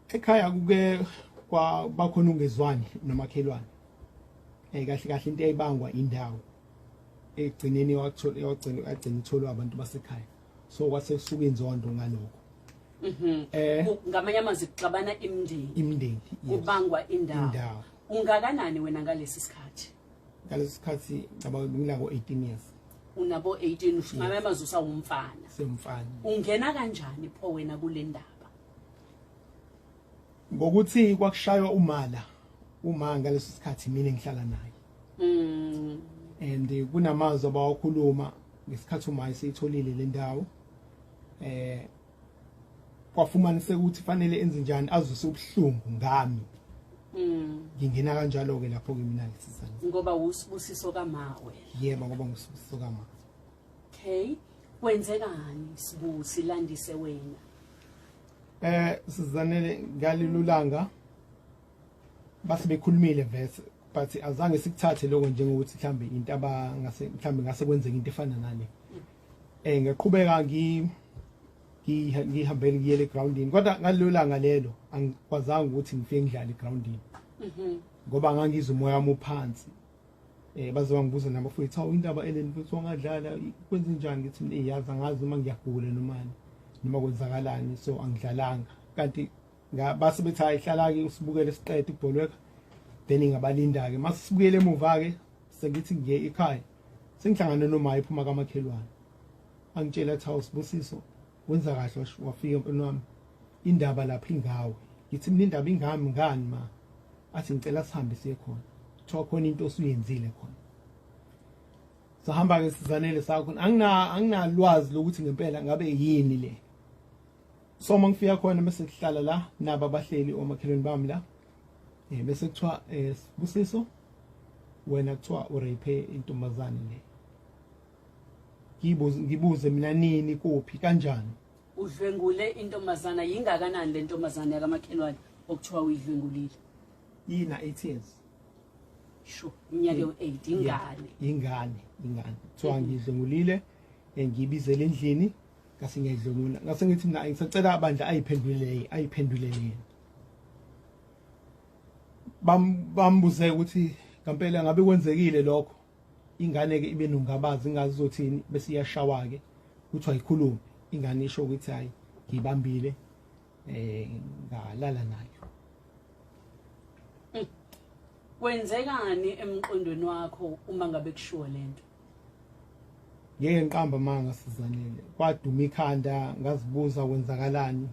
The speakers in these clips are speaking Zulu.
Ekhaya kuke kwabakhona ungezwani nomakhelwane. Kahle kahle into eyibangwa indawo ekugcineni wathola yagcina yagcina itholwa abantu basekhaya. So kwase kusuka inzondo ngalokho. Ngamanye amazwi kuxabana imindeni. Imindeni. Yes. Kubangwa indawo. Indawo. Ungakanani wena ngalesi sikhathi? Ngalesi sikhathi ngicabanga ngilako 18 years. Unabo 18, ngamanye amazwi usawumfana. Semfana. Ungena kanjani pho wena kule ndaba? Ngokuthi kwakushaywa umala uma ngaleso sikhathi mina ngihlala naye. And kunamazwi abawakhuluma ngesikhathi uma eseyitholile le ndawo, kwafumaniseka ukuthi fanele enze njani azwise ubuhlungu ngami. Ngingena kanjalo ke lapho ke mina ngisizana. Ngoba uSibusiso kama wena. Yebo, ngoba nguSibusiso kama. Okay. Kwenzekani Sibusi, landise wena? Sizanele, ngalilulanga base bekhulumile verse, but azange sikuthathe lokho njengokuthi mhlambe into abangase mhlambe ngase kwenzeka into efana nale. Ngaqhubeka ngihambele ngiyele egroundini, kodwa ngalelo langa lelo angikwazanga ukuthi ngifike ngidlale egroundini ngoba ngangizwa umoya wami uphansi. Baze bangibuza nabafowethu, "Hawu, indaba eleni futhi wangadlala, kwenze njani?" Ngithi mina, "Yazi angazi uma ngiyagula noma kwenzakalani, so angidlalanga." Kanti base bethi, "Hayi, hlala ke usibukele siqede ibholweka." Then ngabalinda ke, mase sibuyele emuva ke, sengithi ngiye ekhaya, sengihlangane noma iphuma kamakhelwane, angitshela athi, "Hawu Sibusiso, wenza kahle wafika empilweni wami, indaba lapha ingawe." Ngithi mina, "Indaba ingami ngani ma?" Athi, "Ngicela sihambe siye khona, kuthiwa khona into osuyenzile khona." Sahamba ke Sizanele sakhona, anginalwazi lokuthi ngempela ngabe yini le. So uma ngifika khona bese kuhlala la naba abahleli omakhelwane bami la, bese kuthiwa, "Sibusiso, wena kuthiwa urape intombazane le." Ngibuze mina, "Nini, kuphi, kanjani?" Udlwengule intombazana. Yingakanani le ntombazana yakamakhelwane okuthiwa uyidlwengulile? Yina 8 years. Sho iminyaka ewu-8, ingane. Ingane, ingane. Kuthiwa ngidlwengulile, ngiyibizele endlini ngase ngiyayidlwengula. Ngase ngithi mina ngisacela abandla ayiphendulele, ayiphendulele yena. Bambuze ukuthi ngempela ngabe kwenzekile lokho. Ingane ke ibe nongabazi, ingazi uzothini, bese iyashawa ke, kuthiwa ayikhulume. Ingane isho ukuthi, "Hayi, ngibambile, ngalala nayo." Kwenzekani emqondweni wakho uma ngabe kushiwo lento? Ngeke ngiqamba manga Sizanele, kwaduma ikhanda, ngazibuza kwenzakalani.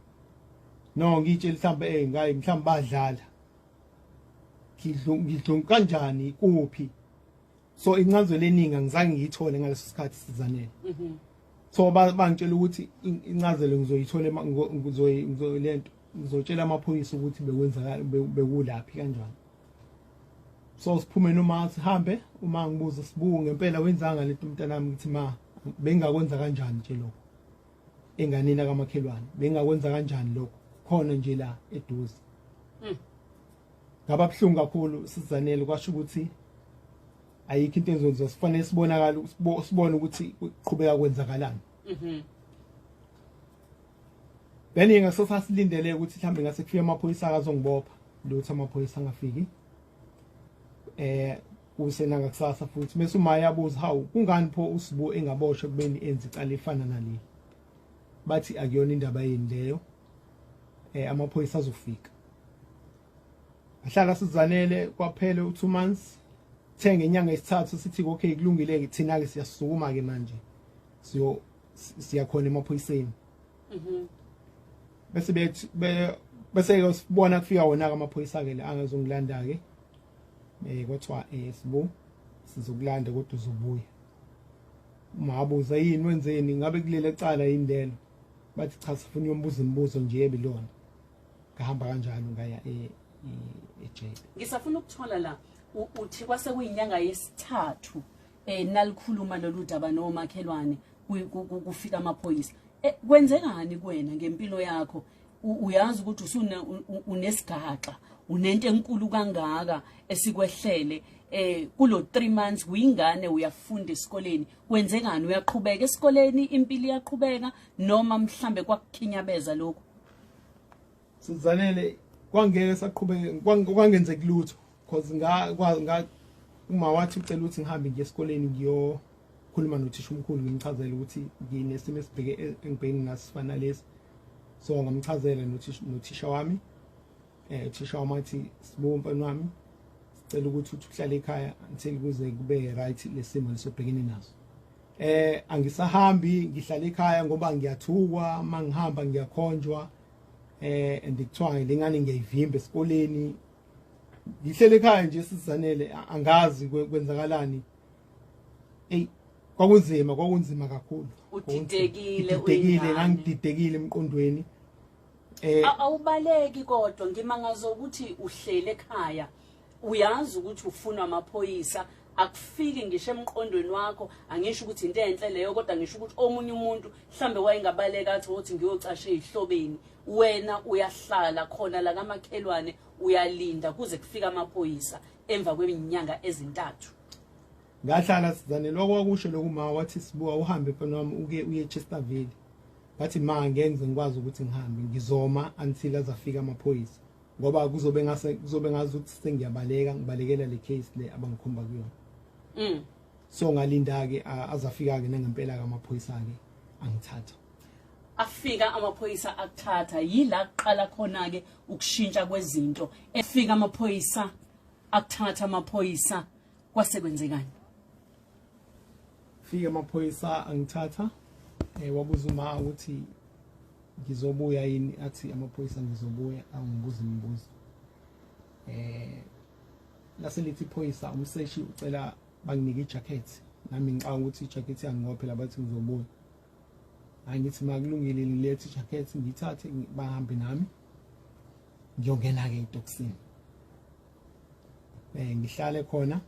No ngitshela mhlawumbe ngayi mhlawumbe badlala, ngidlu kanjani, kuphi? So incazelo eningi angizange ngiyithole ngaleso sikhathi, Sizanele. So bangitshela ukuthi incazelo ngizoyithola ngizoyilento, ngizotshela amaphoyisa ukuthi bekwenzakala, bekulaphi, kanjani. So siphume noma sihambe, uma ngibuza, "Sibuku, ngempela wenzanga lento mntanami?" Ngithi, "Ma, bengakwenza kanjani nje lokho enganeni kamakhelwane? Bengakwenza kanjani lokho khona nje la eduze?" Ngaba buhlungu kakhulu Sizanele, kwasho ukuthi ayikho into ezokwenziwa, sifanele sibonakale, sibone ukuthi kuqhubeka kwenzakalani. Then ngaso sasilindele ukuthi mhlambe ngase kufika amaphoyisa akazongibopha, lutho, amaphoyisa angafiki. Kusena ngakusasa futhi bese uma yabuza, "Hawu, kungani pho uSibu engaboshwa kubeni enze icala efana naleli?" Bathi, "Akuyona indaba yini leyo, amaphoyisa azofika." Ahlala Sizanele, kwaphela u2 months. Thenga inyanga yesithathu, sithi, "Okay, kulungile ke, thina ke siyasukuma ke manje, siyo siyakhona emaphoyiseni." Bese bethi bese ke sibona kufika wona ke amaphoyisa ke la angazongilanda ke. Kwathiwa, "Sibu, sizokulanda kodwa uzobuya." Mabuza, "Yini, wenzeni? Ngabe kulele cala yini lelo?" Bathi, "Cha, sifuna uyombuza imibuzo nje ebilona." Ngahamba kanjalo ngaya ejele. Ngisafuna ukuthola la, uthi kwase kuyinyanga yesithathu nalikhuluma lolu daba nomakhelwane, kufika amaphoyisa. Kwenzekani kuwena ngempilo yakho? Uyazi ukuthi usune unesigaxa, unento enkulu kangaka esikwehlele kulo 3 months, uyingane, uyafunda esikoleni. Kwenzekani? Uyaqhubeka esikoleni, impilo iyaqhubeka, noma mhlambe kwakukhinyabeza lokho? Sizanele kwangeke saqhubeka, kwangenzeki lutho because nga uma wathi ucela ukuthi ngihambe ngiye esikoleni ngiyokhuluma nothisha omkhulu, ngimchazele ukuthi nginesimo esibheke engibhekene naso sifana lesi. So ngamchazela nothisha wami, uthisha wami wathi, "Sibuka mfana wami, sicela ukuthi uthi uhlale ekhaya until kuze kube right lesimo lesobhekene naso." Angisahambi, ngihlala ekhaya ngoba ngiyathukwa mangihamba, ngiyakhonjwa and kuthiwa lengane ngiyayivimba esikoleni. Ngihlele ekhaya nje sizanele, angazi kwenzakalani. Ey, kwakunzima, kwakunzima kakhulu. Udidekile. Ngididekile. Uyingane. Ngangididekile emqondweni. Awubaleki kodwa ngimangaza ukuthi uhlele ekhaya, uyazi ukuthi ufunwa amaphoyisa, akufiki ngisho emqondweni wakho. Angisho ukuthi into enhle leyo, kodwa ngisho ukuthi omunye umuntu mhlambe wayengabaleka athi uthi ngiyocasha ezihlobeni. Wena uyahlala khona la kamakhelwane, uyalinda kuze kufike amaphoyisa emva kweminyanga ezintathu. Ngahlala sizanele. Okwakusho lokhu ma wathi, "Sibuka uhambe mfana wami, uke uye Chesterville." Bathi ma ngenze ngikwazi ukuthi ngihambe, ngizoma until azafika amaphoyisa, ngoba kuzobe ngazi ukuthi sengiyabaleka, ngibalekela le case le abangikhomba kuyona. So ngalinda ke, azafika ke nangempela ke amaphoyisa ke, angithatha. Afika amaphoyisa akuthatha. Yila kuqala khona ke ukushintsha kwezinto. Efika amaphoyisa akuthatha, amaphoyisa kwase kwenzekani? Fika amaphoyisa angithatha, wabuza uma ukuthi ngizobuya yini, athi amaphoyisa ngizobuya, angibuza imibuzo. Lase lithi iphoyisa, umseshi ucela banginike ijacket, nami ngicabanga ukuthi ijacket yami phela, bathi ngizobuya. Hayi, ngithi makulungile, ngilethe ijacket, ngiyithathe, bahambe nami, ngiyongena ke etokisini, ngihlale khona,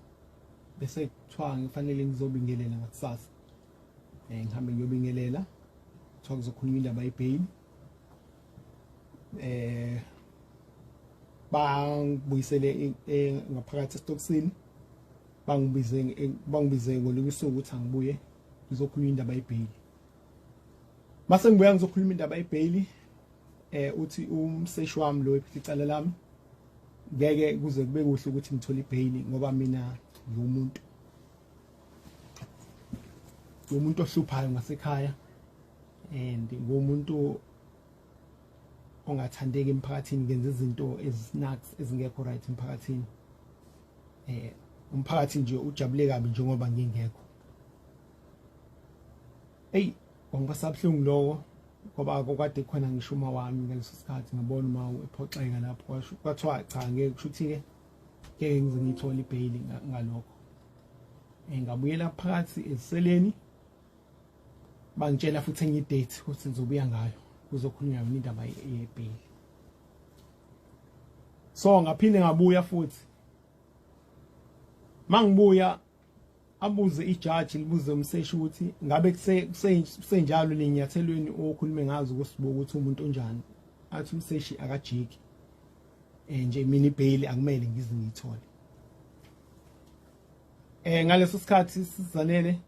bese kuthiwa ngifanele ngizobingelela ngakusasa. Ngihambe ngiyobingelela, kuthiwa kuzokhulunywa indaba yebail. Bangibuyisele ngaphakathi esitokisini, bangibize ngolunye usuku ukuthi angibuye ngizokhuluma indaba yebail. Mase ngibuya ngizokhuluma indaba yebail, uthi umseshi wami lo ephethe icala lami, ngeke kuze kube kuhle ukuthi ngithole ibail ngoba mina ngiwumuntu ohluphayo ngasekhaya and ngumuntu ongathandeki emphakathini, ngenza izinto ezisnacks ezingekho right emphakathini. Umphakathi nje ujabule kabi njengoba ngingekho. Hey, kwangiba sabuhlungu lokho ngoba kokade khona ngisho uma wami ngaleso sikhathi, ngabona uma ephoxeka lapho. Kwasho kwathiwa cha, ngeke, kusho ukuthi ke ngeke ngize ngiyithole ibail ngalokho. Ngabuyela phakathi eziseleni, bangitshela futhi enye idate ukuthi ngizobuya ngayo kuzokhulunywa yona indaba yebail. So ngaphinde ngabuya futhi. Mangibuya, abuze ijaji, libuze umseshi ukuthi ngabe kusenjalo lenyathelweni okhulume ngazo kusibuka ukuthi umuntu onjani. Athi umseshi akajiki, nje mina ibail akumele ngize ngiyithole. Ngaleso sikhathi sizanele,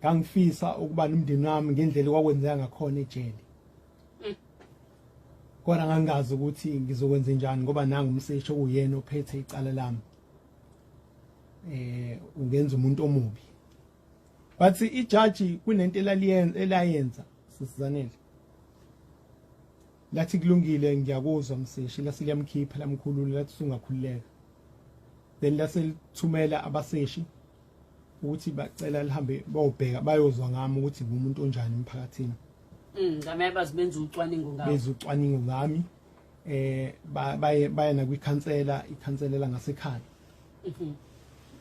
ngangifisa ukuba nomndeni wami ngendlela okwakwenzeka ngakhona ejele, kodwa ngangazi ukuthi ngizokwenza njani ngoba nanga umseshi okuyena ophethe icala lami ungenza umuntu omubi. Bathi ijaji kunento elaliyenza, elayenza sisizanele, lathi kulungile, ngiyakuzwa mseshi, lase liyamkhipha, lamkhulula, lathi usungakhululeka. Then lase lithumela abaseshi ukuthi bacela lihambe bayobheka, bayozwa ngami ukuthi ngumuntu onjani emphakathini. Ngamanye bazi benza ucwaningo ngawo. Benza ucwaningo ngami, baye nakwikhansela, ikhansela langasekhaya.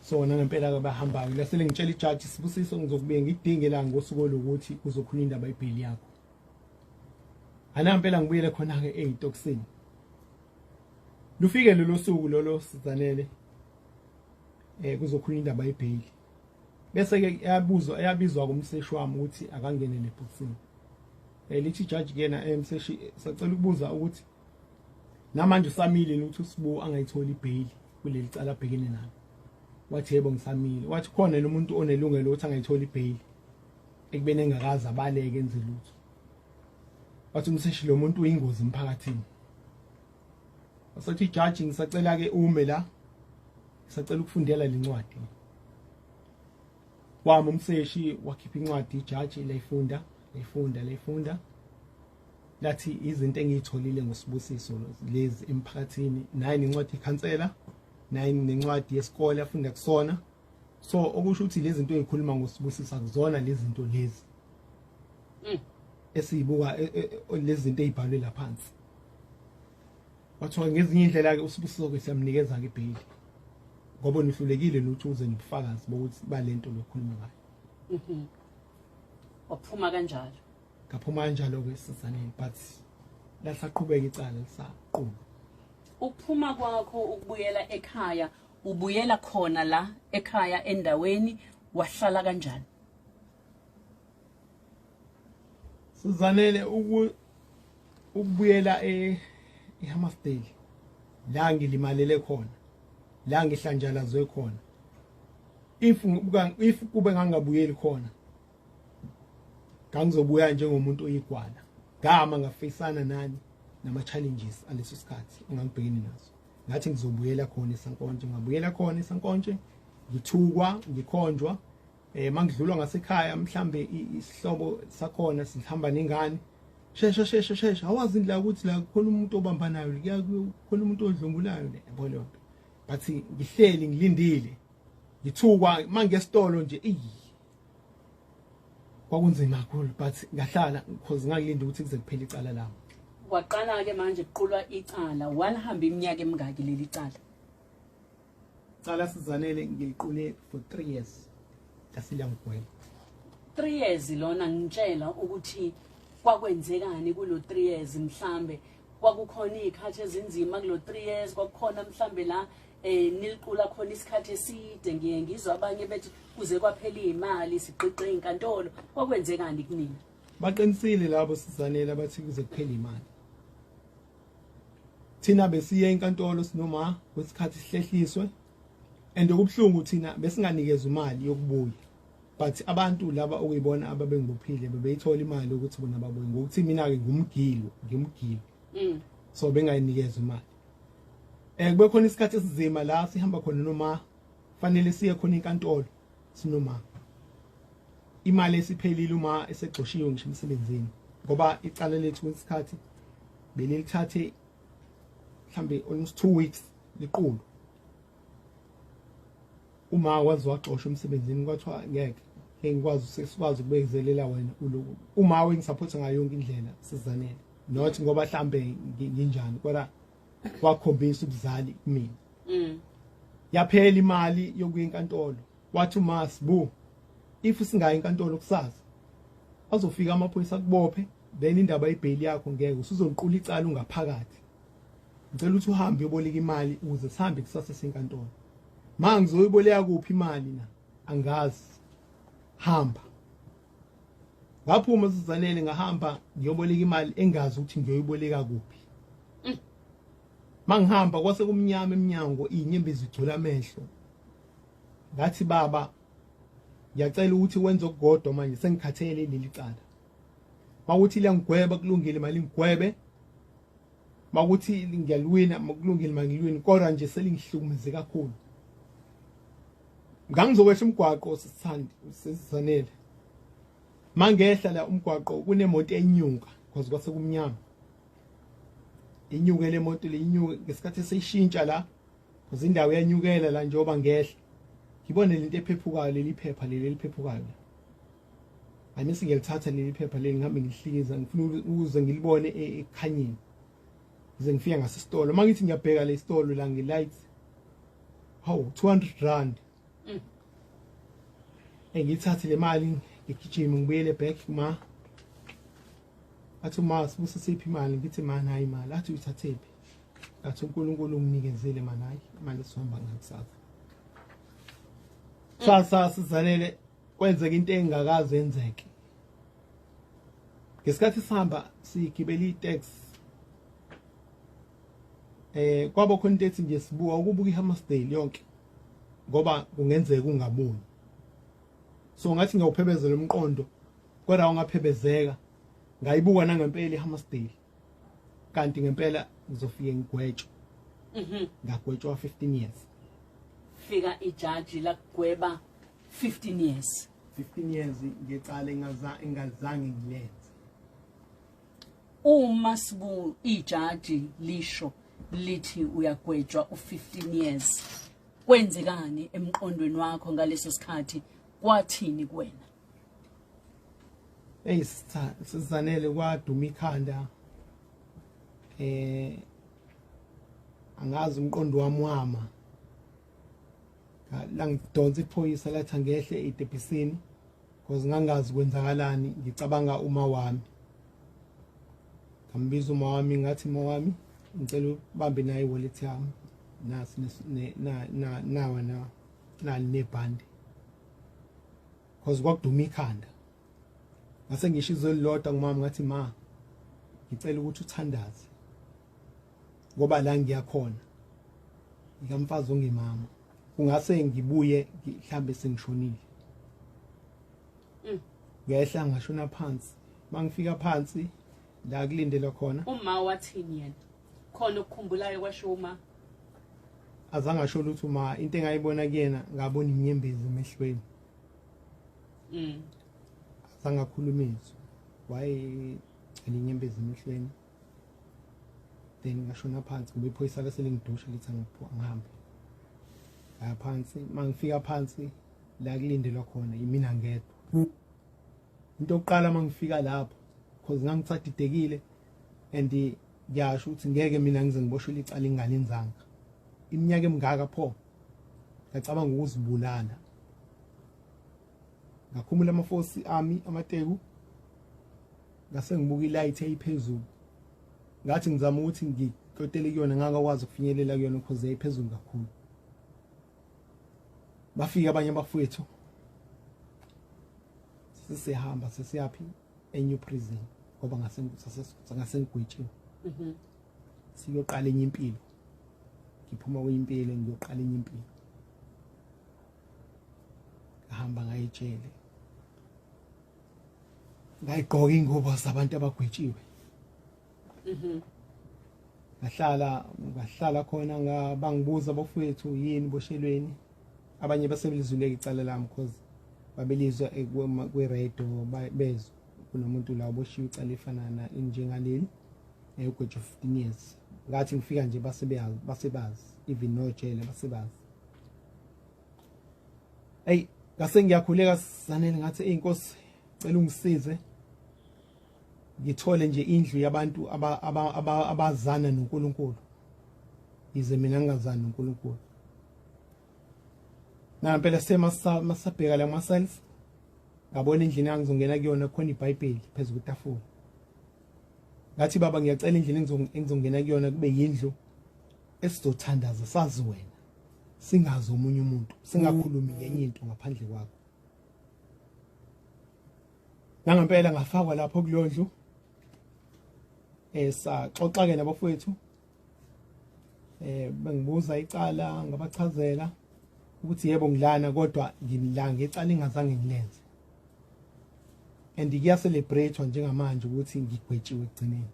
So nangempela ke bahamba ke, lase ngitshela ijaji, "Sibusiso, ngizokubuye ngikudinge la ngosuku lokuthi kuzokhulunywa indaba yebail yakho." Anampela ngibuyele khona ke eyitokisini. Lufike lelo suku lolo sizanele, kuzokhulunywa indaba yebail, bese ke yabuzwa, yabizwa kumseshi wami ukuthi akangene nebhokisini. Lithi ijaji kuyena, "Emseshi, sacela ukubuza ukuthi namanje usamile ukuthi uSibu angayitholi ibail kuleli cala abhekene nalo?" Wathi, "Yebo, ngisamile." Wathi, "Khona lo muntu onelungelo ukuthi angayitholi ibail ekubeni engakaze abaleke enze lutho?" Wathi umseshi, "Lo muntu uyingozi emphakathini." Wasethi ijaji ngisacela ke ume la, ngisacela ukufundela lencwadi. Wami umseshi wakhipha incwadi, ijaji layifunda layifunda layifunda, lathi izinto engiyitholile ngoSibusiso lezi emphakathini, nayi nencwadi ikhansela, nayi nencwadi yesikole afunda kusona. So okusho ukuthi lezi zinto ezikhuluma ngoSibusiso akuzona lezi zinto lezi esiyibuka, lezi zinto ezibhalwe la phansi. Wathiwa ngezinye indlela ke uSibusiso ke siyamnikeza ke ibheyili ngoba nihlulekile nokuthi uze nobufakazi bokuthi balento lokhuluma ngayo. Waphuma kanjalo? Ngaphuma kanjalo ke sizaneni, but lasaqhubeka icala lisaqulu. Ukuphuma kwakho ukubuyela ekhaya, ubuyela khona la ekhaya endaweni, wahlala kanjani? Sizanele ukubuyela eHammarsdale la ngilimalele khona, la ngihlanjalazwe khona. If kube ngangabuyeli khona, ngangizobuya njengomuntu oyigwala. Ngama ngafisana nani nama challenges aleso sikhathi engangibhekene naso. Ngathi ngizobuyela khona eSankonje, ngabuyela khona eSankonje, ngithukwa, ngikhonjwa. Mangidlulwa ngasekhaya mhlambe isihlobo sakhona sihamba nengane, shesha shesha shesha, awazi indlela ukuthi la khona umuntu obambanayo, kukhona umuntu odlungulayo le, yabo leyo nto. But ngihleli ngilindile, ngithukwa mangesitolo nje, kwakunzima kakhulu, but ngahlala because ngakulinda ukuthi kuze kuphele icala lami. Waqala ke manje kuqulwa icala, walihamba iminyaka emingaki leli cala? Cala Sizanele ngiliqule for 3 years. Lasilangigwema. 3 years lona, ngitshela ukuthi kwakwenzekani kulo 3 years. Mhlambe kwakukhona izikhathi ezinzima kulo 3 years, kwakukhona mhlambe la niliqula khona isikhathi eside, ngiye ngizwa abanye bethi kuze kwaphela imali sigqigqe inkantolo. Kwakwenzekani kunini? Baqinisile labo Sizanele abathi kuze kuphela imali. Thina besiye enkantolo sinoma kwesikhathi sihlehliswe, and okubuhlungu thina besinganikezwa imali yokubuya, but abantu laba okuyibona ababengibophile bebeyithola imali ukuthi bona babuye, ngokuthi mina ke ngumgilo, so bengayinikeza imali. Kube khona isikhathi esizima la sihamba khona noma fanele siye khona enkantolo sinoma imali esiphelile uma esegxoshiwe ngisho emsebenzini, ngoba icala lethu kwesikhathi belilithathe mhlambe almost 2 weeks liqulu. Uma wazi waxoshwa emsebenzini kwathiwa ngeke ngikwazi sesikwazi ukubekezelela wena uloku. Uma wengisupport ngayo yonke indlela Sizanele, not ngoba mhlambe nginjani, kodwa wakhombisa ubuzali kumina. Yaphela imali yokuya enkantolo, wathi uma sibu if singayi enkantolo kusasa azofika amaphoyisa akubophe, then indaba yebheyili yakho ngeke usuzoqula icala ungaphakathi. Ngicela ukuthi uhambe uyoboleka imali ukuze sihambe kusasa senkantolo. Ma ngizoyiboleka kuphi imali na? Angazi. Hamba. Ngaphuma Sizanele ngahamba ngiyoboleka imali engazi ukuthi ngiyoyiboleka kuphi. Mangihamba kwase kumnyama eminyango, inyembezi igcwele amehlo. Ngathi baba ngiyacela ukuthi wenze okukodwa manje, sengikhathele leli cala. Mawuthi liyangigweba kulungile, mali ngigwebe. Mawuthi ngiyalwina kulungile, mangilwini, kodwa nje selingihlukumeze kakhulu. Ngangizokwehla umgwaqo sithandi Sizanele. Mangehla la umgwaqo kunemoto enyuka because kwase kumnyama. Inyuke le moto le, inyuke ngesikhathi eseyishintsha la because indawo iyanyukela la njengoba ngehla. Ngibone lento ephephukayo, leli phepha leli eliphephukayo la. Anisi ngiyalithatha leli phepha leli ngihambe ngihlikiza, ngifuna ukuze ngilibone ekukhanyeni. Ngize ngifike ngasesitolo. Mangithi ngiyabheka le sitolo la nge-light, hawu 200 rand. Ngiyithathe le mali ngigijime ngibuyele back kuma. Athi uma Sibusiso imali, ngithi mani hayi imali. Athi uyithathephi? Ngathi uNkulunkulu unginikezile mani, hayi imali esihamba ngakusasa. Sasa Sizanele kwenzeka into engakaze yenzeke. Ngesikhathi sihamba sigibela itaxi, kwaba khona into ethi nje sibuka ukubuka iHammarsdale yonke ngoba kungenzeka ungaboni. So ngathi ngiyawuphebezela umqondo, kodwa ungaphebezeka. Ngayibuka nangempela iHammarsdale, kanti ngempela ngizofike ngigwetshwe. Ngagwetshwa 15 years. Fika ijaji lakugweba 15 years. 15 years ngecala engazange ngilenze. Uma sibu ijaji lisho lithi uyagwetshwa u15 years, kwenzekani emqondweni wakho ngaleso sikhathi? Kwathini kuwena? Hey sizanele, kwaduma ikhanda. Angazi umqondo wami wama. La ngidonsa iphoyisa lathi angehle etebhisini because ngangazi kwenzakalani, ngicabanga uma wami. Ngambiza uma wami, ngathi uma wami ngicela ubambe naye i-wallet yami, nasi nawa nali nebhande, because kwakuduma ikhanda. Ngase ngisho izwi elilodwa kumama, ngathi ma ngicela ukuthi uthandaze ngoba la ngiyakhona ngikamfazi ongemama, kungase ngibuye mhlambe sengishonile. Ngehla ngashona phansi. Mangifika phansi la kulindelwa khona, uma wathini yena? Khona ukukhumbulayo kwasho uma? Azange asho lutho uma. Into engayibona kuyena, ngabona inyembezi emehlweni. Azange akhuluma izwi, wayegcina inyembezi emehlweni. Then ngashona phansi ngoba iphoyisa lase lingidusha lithi angihambe. Ngaya phansi. Mangifika phansi la kulindelwa khona, imina ngedwa. Into yokuqala mangifika lapho, because ngangisadidekile and ngiyasho ukuthi ngeke mina ngize ngiboshwe icala engingalenzanga iminyaka emingaka pho, ngacabanga ukuzibulala. Ngakhumula amafosi ami amateku, ngase ngibuka ilight eyiphezulu, ngathi ngizama ukuthi ngikotele kuyona, ngangakwazi ukufinyelela kuyona because yayiphezulu kakhulu. Bafika abanye abafowethu, sesihamba sesiyaphi eNew Prison ngoba ngasengigwetshiwe. Siyoqala enye impilo, ngiphuma kwimpilo ngiyoqala enye impilo. Ngahamba ngayitshele, ngayigqoka ingubo zabantu abagwetshiwe. Ngahlala khona, ngabangibuza abafowethu yini boshelweni. Abanye basebelizuleka icala lami because babelizwa kwi-radio, bezwa kunomuntu la oboshiwe icala efana na njengaleli, ugwetshwe 15 years. Ngathi ngifika nje basebeyazi, basebazi, even nojele basebazi. Hey, ngase ngiyakhuleka Sanele, ngathi hey Nkosi, cela ungisize ngithole nje indlu yabantu abazana noNkulunkulu, yize mina ngingazani noNkulunkulu. Nampela semasabheka la ma-cells, ngabona endlini engizongena kuyona khona iBhayibheli phezulu kwetafula. Ngathi baba ngiyacela endlini engizongena kuyona kube yindlu esizothandaza sazi wena, singazi omunye umuntu, singakhulumi ngenye into ngaphandle kwakho. Nangempela ngafakwa lapho kuleyo ndlu. Saxoxa ke nabafowethu, bengibuza icala, ngabachazela ukuthi yebo ngilana, kodwa ngila ngecala engazange ngilenze, and kuya celebrate njengamanje ukuthi ngigwetshiwe ekugcineni.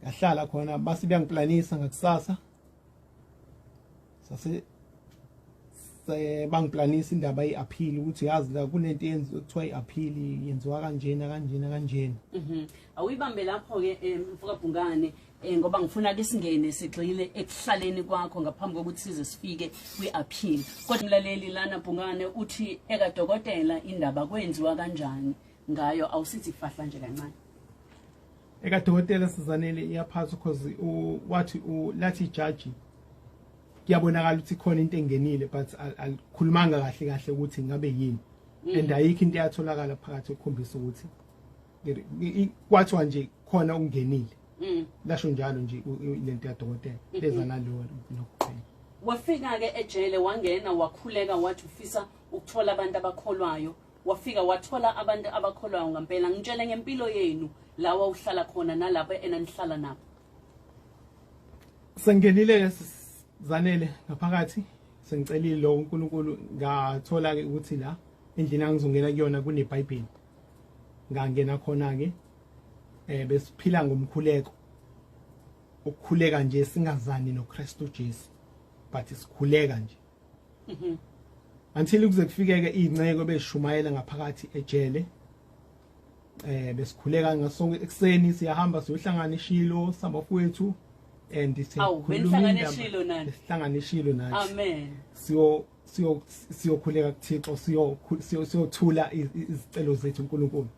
Ngahlala khona, base beyangiplanisa ngakusasa, sase bangiplanisa indaba ye-appeal, ukuthi yazi la kunento eyenziwa kuthiwa i-appeal, yenziwa kanjena kanjena kanjena. Awuyibambe lapho ke mfoka Bhungane, ngoba ngifuna ke singene sigxile ekuhlaleni kwakho ngaphambi kokuthi size sifike kwi-appeal. Kodwa mlaleli lana Bhungane uthi ekadokotela indaba kwenziwa kanjani ngayo, awusithi fahla nje kancane. Ekadokotela Sizanele iyaphathwa because wathi lathi ijaji kuyabonakala ukuthi khona into engenile, but alikhulumanga kahle kahle ukuthi ngabe yini, and ayikho into eyatholakala phakathi ekukhombisa ukuthi kwathiwa nje khona okungenile. Lasho njalo nje lento yadokotela leza nalo lokuphela. Wafika ke ejele, wangena, wakhuleka, wathi ufisa ukuthola abantu abakholwayo. Wafika wathola abantu abakholwayo ngempela. Ngitshele ngempilo yenu lawa uhlala khona nalapho enanihlala nabo. Sengenile Zanele ngaphakathi, sengicelile lo uNkulunkulu, ngathola ke ukuthi la endlini angizongena kuyona kuneBhayibheli. Ngangena khona ke, besiphila ngomkhuleko. Ukukhuleka nje singazani noKristu Jesu, but sikhuleka nje. Until kuze kufikeke izinceko beshumayela ngaphakathi ejele. Besikhuleka ngasonke ekseni, siyahamba siyohlangana eShilo sambafowethu and siyakhuluma eShilo nani. Sihlangana eShilo nathi. Amen. Siyokhuleka kuThixo, siyothula izicelo zethu uNkulunkulu.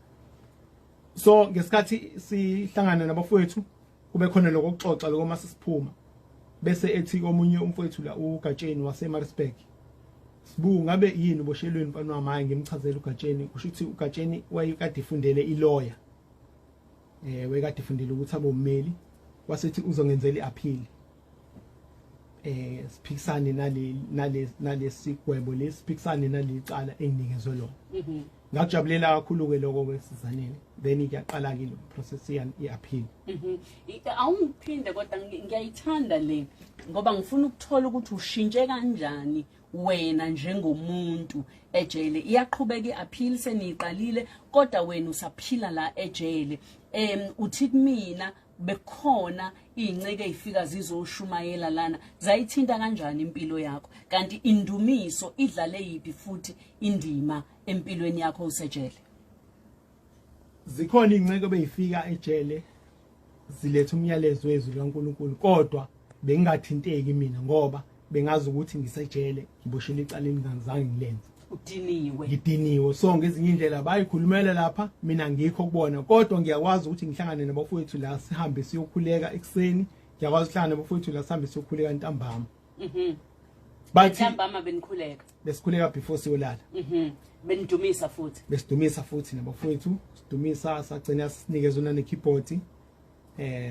So ngesikhathi sihlangana nabafowethu kube khona lokho kuxoxa lokho mase siphuma, bese ethi omunye umfowethu la uGatsheni waseMaritzburg, Sibu ngabe yini uboshelweni mfana wami? Hayi, ngimchazela uGatsheni, kusho ukuthi uGatsheni wayekade ifundele ilawyer, wayekade ifundele ukuthi abe ummeli, wasethi uzongenzela iappeal, siphikisane nale nalesigwebo lesiphikisane nalecala enginikezwe lona. Ngakujabulela kakhulu ke lokho kwesizanele, then kuyaqala ke lo process ye-appeal. Awungiphinde kodwa ngiyayithanda le, ngoba ngifuna ukuthola ukuthi ushintshe kanjani wena njengomuntu ejele. Iyaqhubeka i-appeal, seniyiqalile, kodwa wena usaphila la ejele. Uthi kumina bekhona izinceke ezifika zizoshumayela lana, zayithinta kanjani impilo yakho? Kanti indumiso idlale yiphi futhi indima empilweni yakho usejele? Zikhona izinceke beyifika ejele ziletha umyalezo wezwi likaNkulunkulu, kodwa bengingathinteki mina ngoba bengazi ukuthi ngisejele, ngiboshela icala engingazange ngilenze. Udiniwe. Ngidiniwe. So ngezinye indlela bayikhulumela lapha, mina ngikho kubona, kodwa ngiyakwazi ukuthi ngihlangane nabafowethu la sihambe siyokhuleka ekuseni, ngiyakwazi ukuhlangana nabafowethu la sihambe siyokhuleka ntambama. Bathi ntambama benikhuleka? Besikhuleka before siyolala. Benidumisa futhi? Besidumisa futhi nabafowethu, sidumisa sagcina sinikezwe nane keyboard.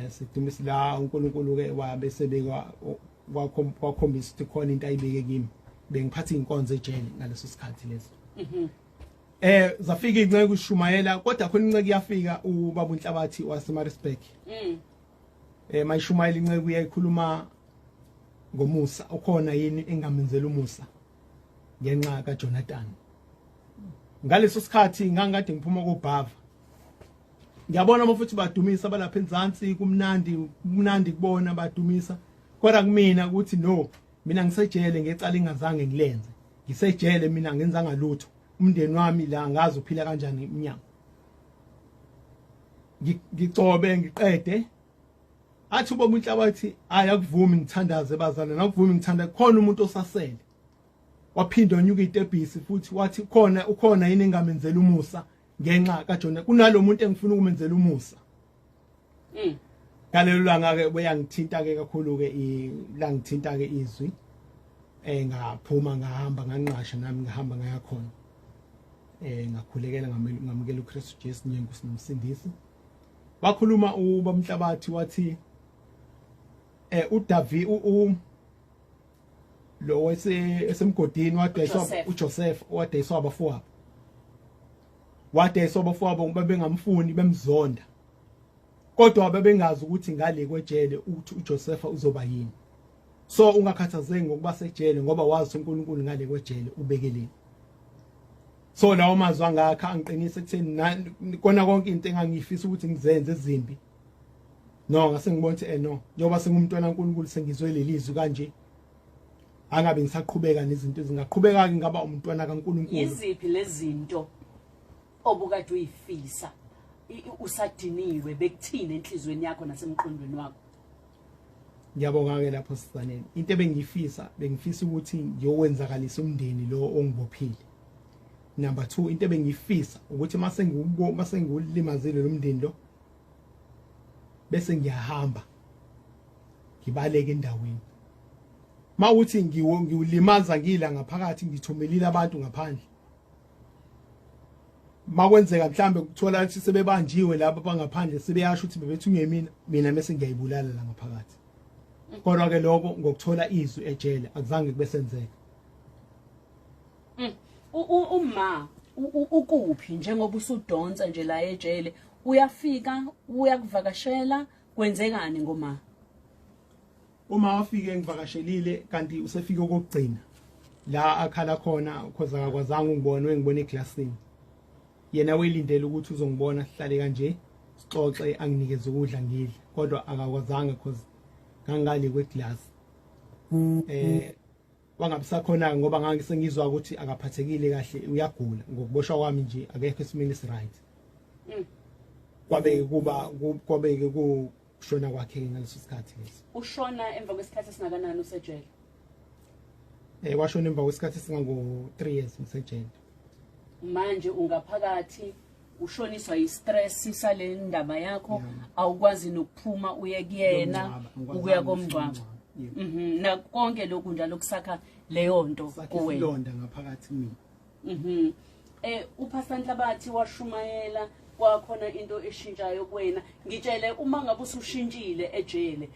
Sidumisa la uNkulunkulu ke wabe sebekwa kwakhombisa ukuthi khona into ayibeke kimi. Bengiphatha inkonzo ejele ngaleso sikhathi leso. Zafika inceke ushumayela, kodwa khona inceke iyafika ubaba uNhlabathi waseMaritzburg. Mayishumayela inceke uyayikhuluma ngomusa, ukhona yini engamenzela umusa ngenxa kaJonathan. Ngaleso sikhathi ngangikade ngiphuma koBhava. Ngiyabona futhi badumisa balapha enzansi, kumnandi kumnandi kubona badumisa. Kodwa kumina ukuthi no, mina ngisejele ngecala engazange ngilenze. Ngisejele mina ngenzanga lutho. Umndeni wami la ngazi uphila kanjani inyama. Ngicobe ngiqede. Athi ubaba uNhlabathi ayakuvumi ngithandaze bazalwane, nakuvumi ngithanda khona umuntu osasele. Waphinda wanyuka itebhisi futhi wathi khona ukhona yini engamenzela umusa ngenxa kaJona, kunalomuntu engifuna ukumenzela umusa. Ngalelo langa ke beyangithinta ke kakhulu ke la ngithinta ke izwi. Ngaphuma ngahamba nganqasha nami ngahamba ngaya khona. Ngakhulekela ngamukela uKristu Jesu njengoNkosi noMsindisi. Wakhuluma ubaba uNhlabathi wathi uDavid lo esemgodini wadayiswa uJoseph, wadayiswa abafowabo. Wadayiswa abafowabo ngoba bengamfuni, bemzonda. Kodwa babengazi ukuthi ngale kwejele ukuthi uJoseph uzoba yini. So ungakhathazeki ngokuba sejele ngoba wazi uNkulunkulu ngale kwejele ubekeleni. So lawo mazwi angakha angiqinisa ekutheni kona konke into engangifisa ukuthi ngizenze ezimbi. No, ngase ngibona ukuthi no, njengoba sengumntwana kaNkulunkulu sengizwe lelizwi kanje, angabe ngisaqhubeka nezinto ezingaqhubeka ke ngaba umntwana kaNkulunkulu. Yiziphi lezinto obukade uyifisa usadiniwe, bekuthini enhlizweni yakho nasemqondweni wakho? Ngiyabonga ke lapho sizaneni. Into ebengifisa, bengifisa ukuthi ngiyowenzakalisa umndeni lo ongibophile. Number 2, into ebengifisa ukuthi mase ngiwulimazile lo mndeni lo bese ngiyahamba ngibaleke endaweni. Mawuthi ngiwulimaza ngila ngaphakathi, ngithumelile abantu ngaphandle. Makwenzeka mhlambe kuthola ukuthi sebebanjiwe laba bangaphandle, sebeyasho ukuthi bebethunywe mina, mina bese ngiyayibulala la ngaphakathi. Kodwa ke lokho ngokuthola izwi ejele akuzange kube senzeka. Uma ukuphi njengoba usudonsa nje la ejele, uyafika uyakuvakashela, kwenzekani ngoma? Uma wafike ngivakashelile, kanti usefike okugcina la akhala khona, because akakwazanga ungibona, wengibona eglassini. Yena welindele ukuthi uzongibona sihlale kanje sixoxe, anginikeze ukudla ngidle, kodwa akakwazanga because Ngangale kweglass. Wangabisakhona ngoba ngangisengizwa ukuthi akaphathekile kahle, uyagula. Ngokuboshwa kwami nje akekho esimeni esiright. Kwabe kuba kwabe kushona kwakhe ngaleso sikhathi leso. Ushona emva kwesikhathi esingakanani usejele? Washona emva kwesikhathi esingango 3 years ngisejele. Manje ungaphakathi ushoniswa yi-stress sale ndaba yakho, awukwazi nokuphuma uye kuyena ukuya komngcwabo. Na konke lokhu njalo kusakha leyo nto kuwena. Isilonda ngaphakathi kumina. UPastor Nhlabathi washumayela, kwakhona into eshintshayo kuwena. Ngitshele uma ngabe usushintshile ejele,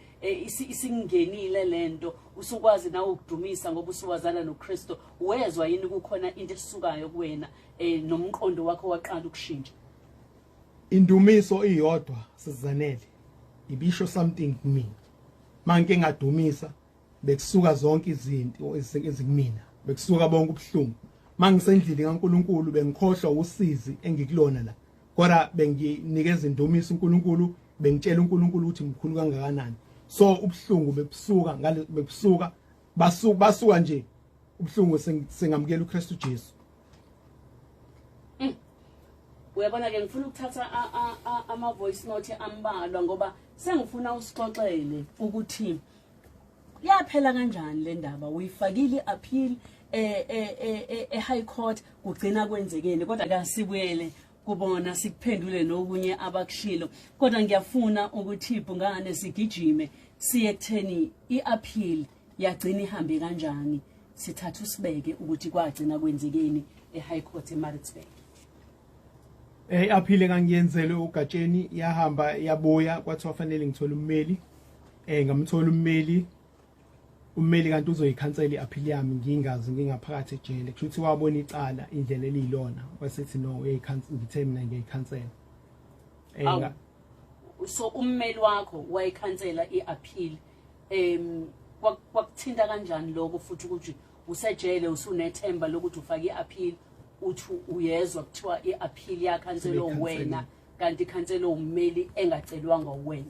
isingenile lento, usukwazi nawe ukudumisa ngoba usuwazana noKristu, wezwa yini kukhona into esukayo kuwena nomqondo wakho waqala ukushintsha? Indumiso iyodwa sizanele ibisho something kumina. Manke ngadumisa bekusuka zonke izinto ezikumina, bekusuka bonke ubuhlungu. Mangisendlini kaNkuluNkulu bengikhohlwa usizi engikulona la, kodwa benginikeza indumiso uNkulunkulu, bengitshela uNkulunkulu ukuthi mkhulu kangakanani. So ubuhlungu bebusuka ngale, bebusuka basuka nje ubuhlungu, sengamukela uKristu Jesu. Uyabona ke, ngifuna ukuthatha ama voice note ambalwa ngoba sengifuna usixoxele ukuthi yaphela kanjani le ndaba. Uyifakile appeal e High Court, kugcina kwenzekeni? Kodwa kasibuyele kubona sikuphendule nokunye abakushilo, kodwa ngiyafuna ukuthi ibhungane sigijime siye kutheni iappeal yagcina ihambe kanjani, sithatha usibeke ukuthi kwagcina kwenzekeni eHigh Court eMaritzburg. Appeal engangiyenzele uGatsheni yahamba yabuya, kwathiwa fanele ngithole ummeli. Ngamthola ummeli, ummeli kanti uzoyikhansela iappeal yami ngingazi, ngingaphakathi ejele. Kusho ukuthi wabona icala indlela eliyilona, wasethi no, uyayikhansela. Ngithe mina ngiyayikhansela. So ummeli wakho wayikhansela iappeal. Kwakuthinta kanjani lokho futhi ukuthi usejele usunethemba lokuthi ufake iappeal, uthi uyezwa kuthiwa iappeal yakhanselwa wena, kanti ikhanselwa ummeli engacelwanga wena?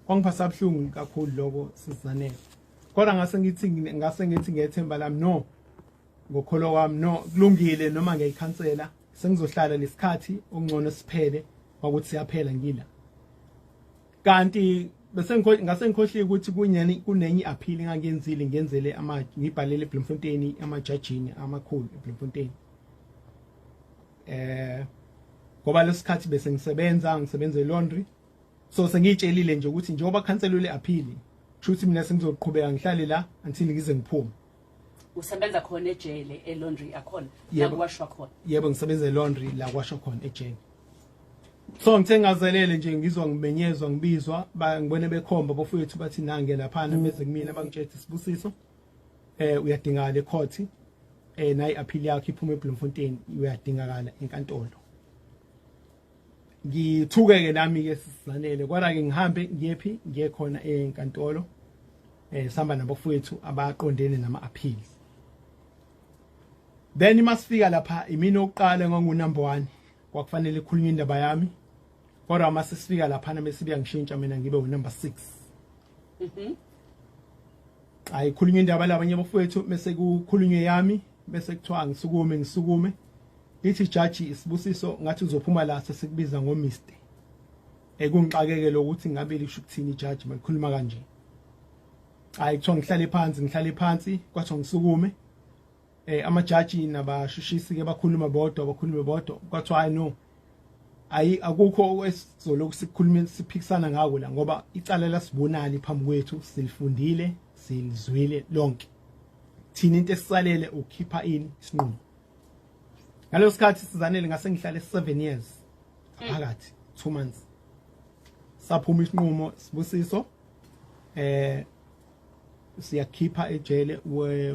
Kwangiphatha buhlungu kakhulu lokho sizanele, kodwa ngase ngithi ngethemba lami, no, ngokholo kwami, no, kulungile, noma ngiyayikhansela sengizohlala lesikhathi, okungcono siphele ukuthi siyaphela ngila. Kanti bese ngase ngikhohliwe ukuthi kunyeni kunenye appeal engangiyenzile, ngiyenzele ama ngibhalele eBloemfontein, amajajini amakhulu eBloemfontein, ngoba lesikhathi bese ngisebenza eLaundry. So sengiyitshelile nje ukuthi njengoba khanselwe le appeal, kusho mina sengizoqhubeka ngihlale la until ngize ngiphume. Usebenza khona ejele, elaundry yakhona la kuwashwa khona? Yebo, ngisebenza elaundry la kwashwa khona ejele. So ngithe ngazelele nje, ngizwa ngimenyezwa, ngibizwa, ngibone bekhomba bafowethu, bathi nange laphana, beze kumina bangitshela, "Sibusiso, uyadingakala ecourt, nayi appeal yakho iphuma eBloemfontein, uyadingakala enkantolo." Ngithuke ke nami ke sizanele, kodwa ke ngihambe ngiyephi, ngiye khona enkantolo. Sihamba nabafowethu abaqondene nama appeals. Then masifika lapha, imini okuqala ngangu number 1, kwakufanele ikhulunywe indaba yami, kodwa mase sifika lapha bese biyangishintsha mina ngibe u number 6. Ayikhulunywa indaba labanye abafowethu, bese kukhulunywe yami, bese kuthiwa ngisukume, ngisukume. Lithi jaji, "Isibusiso, ngathi uzophuma la sesikubiza ngo Mr." Ekungixakeke lokuthi ngabe lisho ukuthini ijaji malikhuluma kanje. Hayi, kuthiwa ngihlale phansi, ngihlale phansi, kwathiwa ngisukume. Amajaji nabashushisi ke bakhuluma bodwa, bakhulume bodwa, kwathiwa hayi no, ayi akukho esizoloku sikhuluma siphikisana ngako la, ngoba icala lasibonali phambi kwethu, silifundile, silizwile lonke. Thina into esisalele ukhipha ini, isinqumo. Ngaleso sikhathi sizanele ngase ngihlale 7 years phakathi, 2 months. Saphuma isinqumo, "Sibusiso, siyakhipha ejele,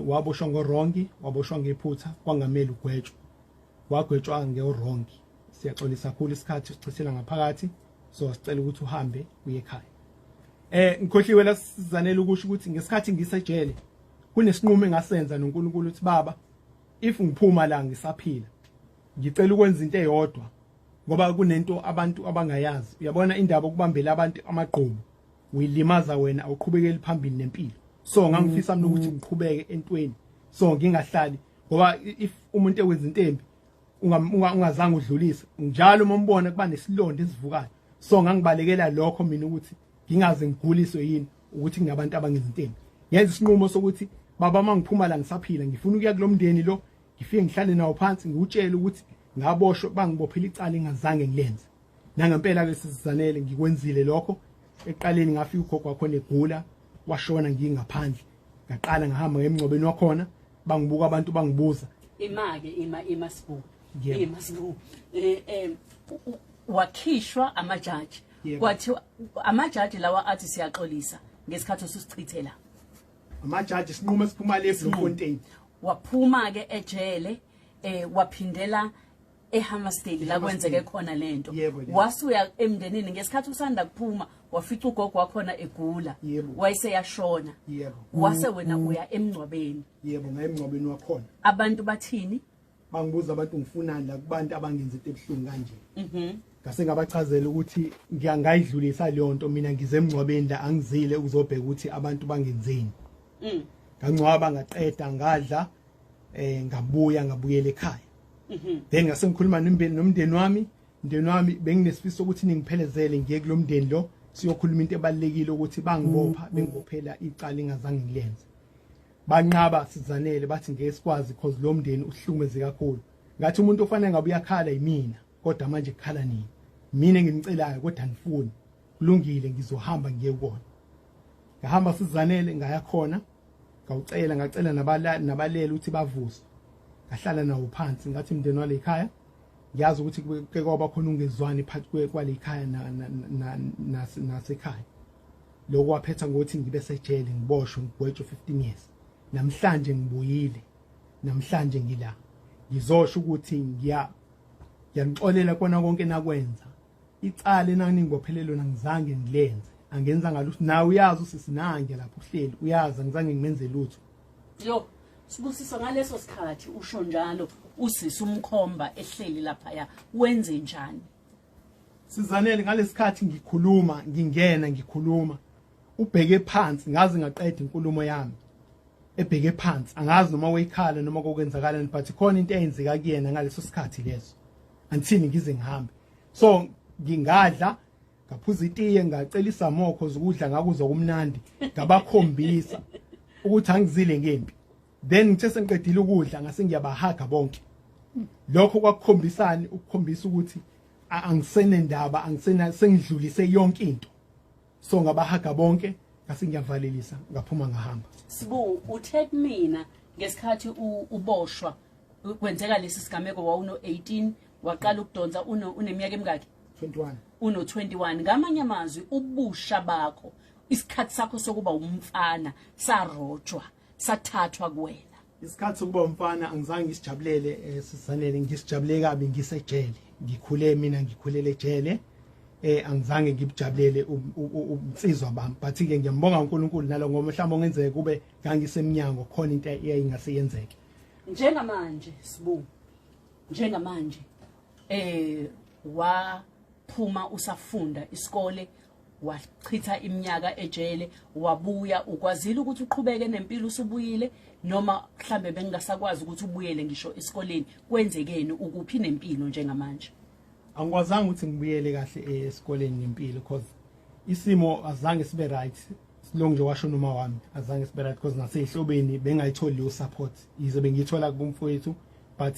waboshwa ngowrong, waboshwa ngephutha, kwangameli ugwetshwe, wagwetshwa ngewrong. Siyaxolisa kakhulu, isikhathi sichithela ngaphakathi, so sicela ukuthi uhambe uye ekhaya." Ngikhohliwe la sizanele ukusho ukuthi ngesikhathi ngisejele kunesinqumo engasenza noNkulunkulu ukuthi, "Baba, if ngiphuma la ngisaphila, ngicela ukwenza into eyodwa," ngoba kunento abantu abangayazi. Uyabona indaba okubambela abantu amagqubu. Uyilimaza wena, awuqhubekeli phambili nempilo. So ngangifisa mina ukuthi ngiqhubeke entweni, so ngingahlali, ngoba if umuntu ewenza into embi ungazange udlulise njalo, uma umbona kuba nesilonda esivukayo. So ngangibalekela lokho mina, ukuthi ngingaze ngiguliswe yini ukuthi kunabantu abangenza into embi. Ngenza isinqumo sokuthi, baba, uma ngiphuma la ngisaphila, ngifuna ukuya kulo mndeni lo, ngifike ngihlale nawo phansi, ngiwutshele ukuthi ngaboshwa, bangibophela icala engazange ngilenze. Nangempela ke, sizanele, ngikwenzile lokho. Ekuqaleni ngafika ugogo wakhona egula, washona ngingaphandle. Ngaqala ngahamba ngemngcwabeni wakhona, bangibuka abantu, bangibuza. Ima-ke, ima, ima Sibu. Ima Sibu, wakhishwa amajaji. Kwathiwa amajaji lawa athi siyaxolisa ngesikhathi osusichithela. Amajaji, isinqumo esiphuma le Bloemfontein. Waphuma ke ejele, waphindela eHammersdale la kwenzeke khona lento. Wasuya emndenini ngesikhathi usanda kuphuma, wafica ugogo wakhona egula. Wayeseyashona. Wase wena uya emngcwabeni. Yebo, ngaye emngcwabeni wakhona. Abantu bathini? Bangibuza abantu, ngifunani la kubantu abangenza into ebuhlungu kanje. Ngase ngabachazela ukuthi ngiyangayidlulisa leyo nto, mina ngize emngcwabeni la, angizile ukuzobheka ukuthi abantu bangenzeni. Ngangcwaba, ngaqeda, ngadla, ngabuya, ngabuyela ekhaya. Then ngase ngikhuluma nomndeni wami. Umndeni wami, benginesifiso ukuthi ningiphelezele ngiye kulo mndeni lo, siyokhuluma into ebalulekile, ukuthi bangibopha, bengibophela icala engazange ngilenze. Banqaba, sizanele, bathi ngeke sikwazi because lo mndeni uhlukumeze kakhulu. Ngathi umuntu ofanele ngabe uyakhala yimina, kodwa manje kukhala nini? Mina enginicelayo, kodwa anifuni. Kulungile, ngizohamba ngiye kubona. Ngahamba, sizanele, ngaya khona, ngawucela, ngacela nabalele ukuthi bavuswe. Ngahlala nawo phansi, ngathi, mndeni wale khaya, ngiyazi ukuthi kuke kwaba khona ungezwani phakathi kwale khaya nasekhaya. Lokho waphetha ngokuthi ngibe sejele, ngiboshwe, ngigwetshwe 15 years. Namhlanje ngibuyile, namhlanje ngila, ngizosho ukuthi ngiyanixolela kona konke nakwenza. Icala enaningibophelele lona ngizange ngilenze, angenza ngalutho. Nawe uyazi, usisi nange lapho uhleli, uyazi angizange ngimenze lutho. Yo, Sibusiso, ngaleso sikhathi usho njalo, usisi umkhomba ehleli laphaya, wenze njani? Sizanele, ngalesikhathi ngikhuluma, ngingena ngikhuluma, ubheke phansi, ngaze ngaqeda inkulumo yami ebheke phansi. Angazi noma wayikhala noma kokwenzakalani, but khona into eyenzeka kuyena ngaleso sikhathi leso anthini ngize ngihambe. So ngingadla, ngaphuza itiye, ngacela isamokho zokudla, ngakuzwa kumnandi, ngabakhombisa ukuthi angizile ngempi. Then ngithe sengiqedile ukudla, ngase ngiyabahaga bonke. Lokho kwakukhombisani? Ukukhombisa ukuthi angisenendaba, angisena, sengidlulise yonke into. So ngabahaga bonke, ngase ngiyavalelisa, ngaphuma, ngahamba. Sibu, uthe kumina ngesikhathi uboshwa, kwenzeka lesi sigameko, wawuno 18, waqala ukudonsa uno uneminyaka emingaki? 21. Uno 21. Ngamanye amazwi, ubusha bakho, isikhathi sakho sokuba umfana sarojwa, sathathwa kuwena. Isikhathi sokuba umfana angizange ngisijabulele, sizanele, ngisijabule kabi ngisejele. Ngikhule mina, ngikhulele ejele, angizange ngibujabulele ubunsizwa bami, but ke ngiyambonga uNkulunkulu nalo, ngoba mhlawumbe ongenzeka kube ngangisemnyango khona into eyayingase yenzeke. Njengamanje Sibu, njengamanje waphuma usafunda isikole, wachitha iminyaka ejele, wabuya, ukwazile ukuthi uqhubeke nempilo usubuyile, noma mhlambe bengingasakwazi ukuthi ubuyele ngisho esikoleni? Kwenzekeni, ukuphi nempilo njengamanje? Angikwazanga ukuthi ngibuyele kahle esikoleni nempilo, because isimo azange sibe right. Silongo nje washo noma wami, azange sibe right, because naseyihlobeni bengayitholi leyo support, yize bengiyithola kumfowethu, but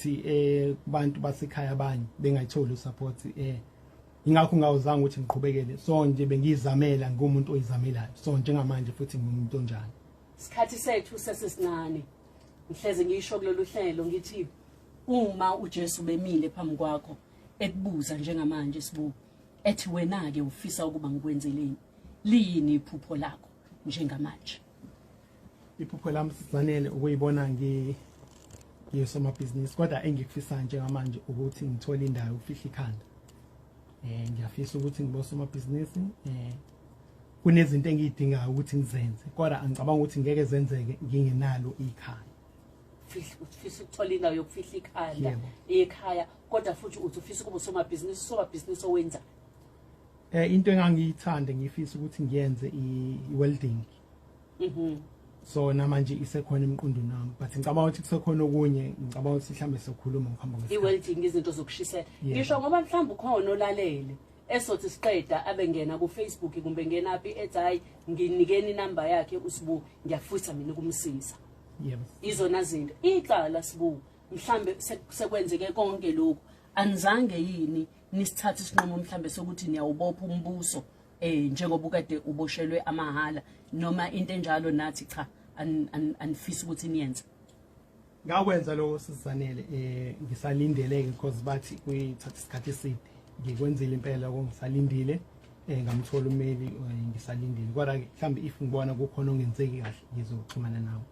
kubantu basekhaya abanye bengayitholi support. Ingakho ngawuzanga ukuthi ngiqhubekele. So nje bengiyizamela, ngumuntu oyizamelayo, so njengamanje futhi ngumuntu onjani. Isikhathi sethu sesisincane. Ngihleze ngisho kulolu hlelo ngithi uma uJesu bemile phambi kwakho ekubuza njengamanje, Sibu, ethi wena ke ufisa ukuba ngikwenzeleni, liyini iphupho lakho njengamanje? Iphupho lami, sizanele, ukuyibona ngiyosomabhizinisi, kodwa engikufisayo njengamanje ukuthi ngithole indawo yokufihla ikhanda. Ngiyafisa ukuthi ngibe usomabhizinisi. Kunezinto engiyidingayo ukuthi ngizenze, kodwa angicabanga ukuthi ngeke zenzeke ngingenalo ikhaya. Ufisa ukuthola indawo yokufihla ikhanda? Yebo. Ekhaya. Kodwa futhi uthi ufisa ukuba usomabhizinisi, usomabhizinisi owenza Into engangiyithanda ngifisa ukuthi ngiyenze i-welding. So namanje isekhona emqondweni wami, but ngicabanga ukuthi kusekhona okunye, ngicabanga ukuthi mhlambe sokhuluma ngihamba ngesikhathi. I-welding, izinto zokushisela. Yeah. Ngisho ngoba mhlawumbe ukhona olalele esothi siqeda abe ngena ku-Facebook kumbe ngenaphi, ethi hayi, nginikeni inamba yakhe uSibu, ngiyafisa mina ukumsiza. Yebo. Izona zinto icala, Sibu, mhlambe sekwenzeke konke lokhu, anizange yini nisithathe isinqumo mhlambe sokuthi niyawubopha umbuso, njengoba ukade uboshelwe amahala noma into enjalo, nathi cha, anifisi ukuthi niyenze? Ngakwenza lokho, sizanele, ngisalindeleke because bathi kuyithatha isikhathi eside. Ngikwenzile impela lokho, ngisalindile, ngamthola umeli, ngisalindile, kodwa ke mhlawumbe if ngibona kukhona ongenzeki kahle ngizoxhumana nawe.